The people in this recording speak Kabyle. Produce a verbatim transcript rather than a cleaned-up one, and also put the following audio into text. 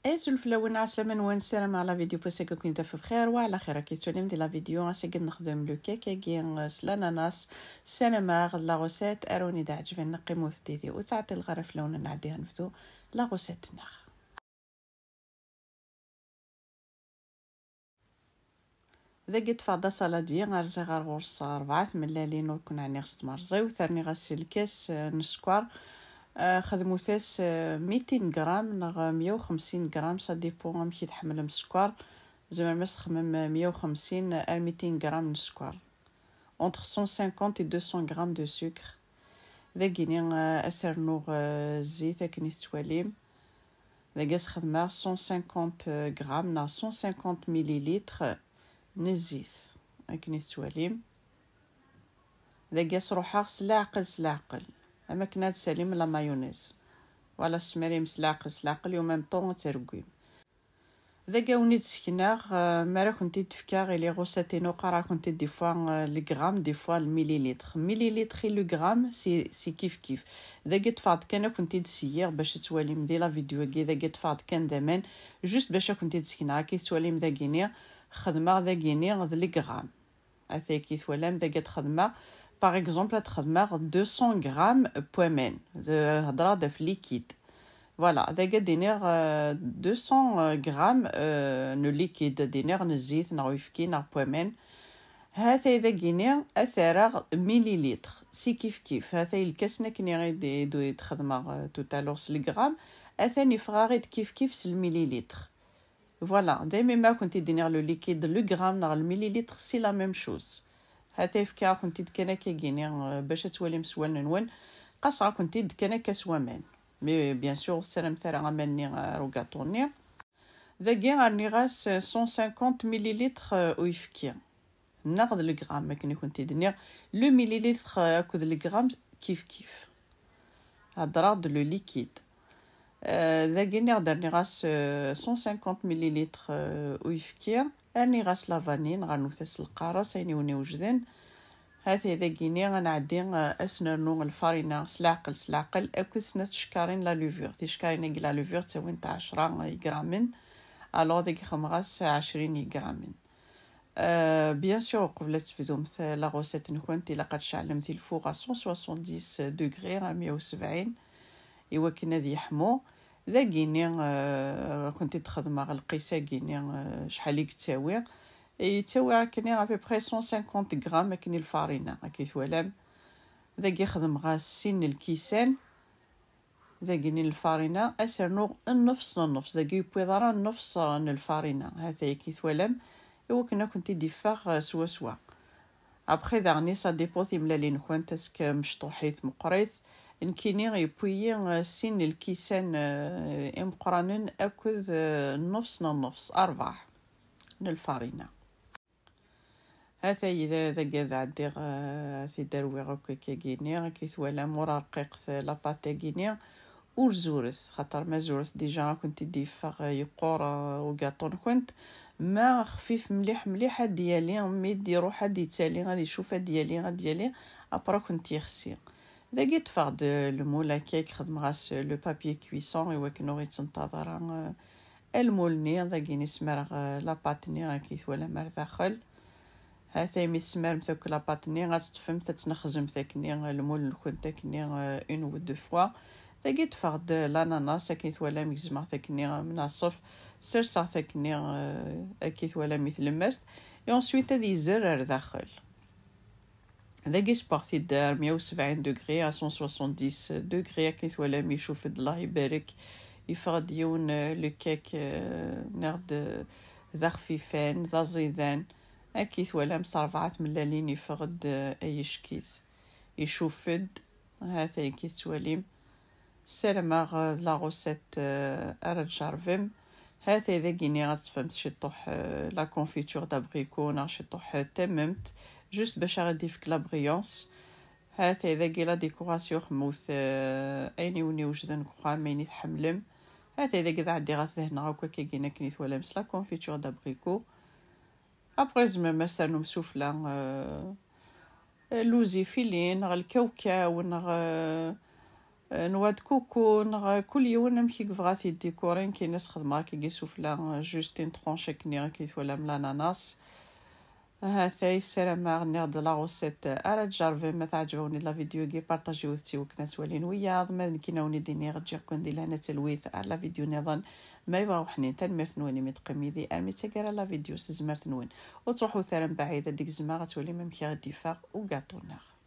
Azul fell-awen, ɛeslama-nwen, ssarameɣ la vidéo n wass-agi ad ken-taf bxir wa ɛla xir. Akka tettwalim di la vidéo, ass-agi ad nexdem le cake-agi s l'ananas. Ssarameɣ d la recette ara wen-iɛeǧben, qqimet yid-i, ur ttɛeṭṭileɣ ara fell-awen, ad nɛeddi ad nebdu la recette-nneɣ. Dagi ṭṭfeɣ-d asaladi, rẓiɣ ar ɣur-s rebɛa tmellalin ur ken-ɛniɣ s tmerẓiwt, rniɣ-as lkas, eh, n sskeṛ. Eh, xedmut-as, eh, mitin gram neɣ meyya u xemsin gram, ça dépend amek i tḥemmlem sskeṛ. Tzemrem ad s-txedmem meyya u xemsin ar mitin gram n sskeṛ. Entre cent cinquante et deux cents grammes de sucre. Dagini, eh, ad s-rnuɣ, eh, zzit akken i tettwalim. Dagi ad s-xedmeɣ cent cinquante grammes neɣ cent cinquante millilitres n zzit, akken i tettwalim. Dagi ad s-ruḥeɣ s leɛqel, s leɛqel, am akken ad tsalim la mayonnaise. Voilà, tesmarim s leɛqel, s leɛqel, et en même temps ad treggim. Dagi ad wen-id-sekneɣ, euh, mi ara kent-id-fkeɣ i les recettes-inu, qqareɣ-kent-id des fois, euh, le gramme, des fois le millilitre. Millilitre et le gramme, c'est, c'est kif kif. Dagi ṭṭfeɣ-d kan ad kent-id-seyyiɣ bac ad twalim di la vidéo-agi, dagi ṭṭfeɣ-d kan d aman, juste bac ad kent-id-sekneɣ. Akka i tettwalim dagini, xedmeɣ dagini d le gramme. Ata akka i twalam, dagi ad xedmeɣ, par exemple, ad xedmeɣ deux cents grammes n waman, d-, heddreɣ-d ɣef liquide. Voilà, dagi ad d-iniɣ, euh, deux cents grammes, euh, n liquide, ad d-iniɣ n zzit neɣ uyefki neɣ n waman. Hatay dagini ad t-rreɣ millilitre, c'est kif kif. Hatay lkas-nni akken i d-, i d-, i d-xedmeɣ, euh, tout à l'heure s le gramme, atan yeffeɣ-aɣ-id kif kif s le millilitre. Voilà, daymi ma kent-id-iniɣ le liquide, le gramme neɣ le millilitre, c'est la même chose. Hatay fkiɣ-akent-id kan akka-gini, euh, bac ad twalim s wallen-nwen. Qaseɣ-akent-id kan akka s waman. Mais bien sûr, ur tessaramt ara aman-nni ar ugaṭu-nni. Dagi rniɣ-as cent cinquante millilitres, euh, uyefki. Neɣ d le gramme, akken i kent-id-nniɣ. Le millilitre, euh, akked le gramme, kif kif. Heddreɣ-d le liquide. Euh, dagi nniɣ-d rniɣ-as, euh, cent cinquante millilitres, euh, uyefki. Rniɣ-as la vanille, rnut-as lqares, ayen i wen-iwejden. Hatay dagini, ad nɛeddi, euh, ad s-nernu lfarina s leɛqel, s leɛqel, akked snat tcekkarin la levure. Ticekkarin-agi la levure ttawint ɛecra igramen. Alors, dagi xedmeɣ-as ɛecrin igramen. Euh, bien sûr, qbel ad tebdumt la recette-nkent, ilaq ad tceɛlemt le four à cent soixante-dix degrés, à meyya u sebɛin, i wakken ad yeḥmu. Dagini, euh, ad kent-id-xedmeɣ lqis-agini, euh, acḥal i yettawi. Yettawi akkenni à peu près cent cinquante grammes akken i lfarina, akka i twalam. Dagi xedmeɣ-as sin n lkisan. Dagini lfarina, ad s-rnuɣ nnefs n nnefs. Dagi yewwiḍ ara nnefs n lfarina. Hatay akka i twalam, i wakken ad kent-id-iffeɣ, euh, swaswa. Après, daɣni, ça dépend timellalin-nkent, est-ce que mecṭuḥit, meqqrit. Nekkini, yewwi-yi, euh, sin n lkisan, euh, imeqqranen akked, euh, nnefs n nnefs, rrbeɛ n lfarina. Hatay da-, dagi ad ɛeddiɣ, euh, ad t-id-rwiɣ akk akka-gini, akka i twalam, ur rqiqet la pâte-agini, ur zuret, xaṭer ma zuret déjà ad kent-id-yeffeɣ, euh, yeqqur, euh, ugaṭu-nkent. Ma xfif mliḥ mliḥ ad d-yali, mi d-iruḥ ad d-yettali, ad icuf, ad d-yali, ad d-yali, après ad kent-yexsi. Dagi ṭṭfeɣ-d, euh, le moule à cake, xedmeɣ-as, euh, le papier cuisson, i wakken ur yettenṭaḍ ara, euh, lmul-nni. Dagini smareɣ, euh, la pâte-nni, akka i twalam ar daxel. Hatay mi tesmaremt akk la pâte-nni, ad teṭṭfemt, ad tnexzemt akkenni, euh, lmul-nkent akkenni, euh, une ou deux fois. Dagi ṭṭfeɣ-d l'ananas, akken i twalam gezmeɣ-t akkenni, euh, menasef, serseɣ-t akkenni, euh, akka i twalam i tlemmast. Et ensuite ad yezzer ar daxel. Dagi sewweɣ-t-id ar meyya u sebɛin degrés, à cent soixante-dix degrés, akken i twalam icuf-d, Allah ibarek. Yeffeɣ-d yiwen, euh, le cake, euh, neɣ d, d axfifan, d aẓidan. Akka i twalam, s rebɛa tmellalin yeffeɣ-d, euh, ayeckit. Icuf-d, hatay akka i tettwalim. Ssarameɣ, euh, d la recette, euh, ara tjerrbem. Hatay dagini ad teṭṭfemt ciṭṭuḥ, euh, la confiture d'abricot neɣ ciṭṭuḥ, euh, tamemt, juste bac ad aɣ-d-yefk la brillance. Hatay dagi la décoration, xemmut, euh, ayen i wen-iwejden deg uxxam, ayen i tḥemmlem. Hatay dagi ad ɛeddiɣ ad t-dehneɣ akk akka-gini akken i twalam s la confiture d'abricot. Après, tzemrem ad s-ternum sufella, euh, luzifili, neɣ lkawkaw, neɣ, euh, noix de coco, neɣ kul yiwen amek i yebɣa ad t-yeddikuri. Nekkin ad s-xedmeɣ akka isufla, juste une tranche akken i twalam l'ananas. Hatay, ssarameɣ nniɣ-d la recette ara tjerrbem. Ma teɛǧeb-awen la vidéo-agi, partagiwet-tt i wakken ad tt-walin wiyaḍ. Ma d nekkin ad wen-id-iniɣ, ǧǧiɣ-ken di lehna d talwit ar la vidéo nniḍen. Ma yebɣa uḥnin, tanemmirt-nwen imi d-teqqim yid-i armi d taggara n la vidéo s tezmert-nwen. Ur ttruḥut ara mebɛid, ad d-gezmeɣ ad twalim amek i ɣ-d-yeffeɣ ugaṭu-nneɣ.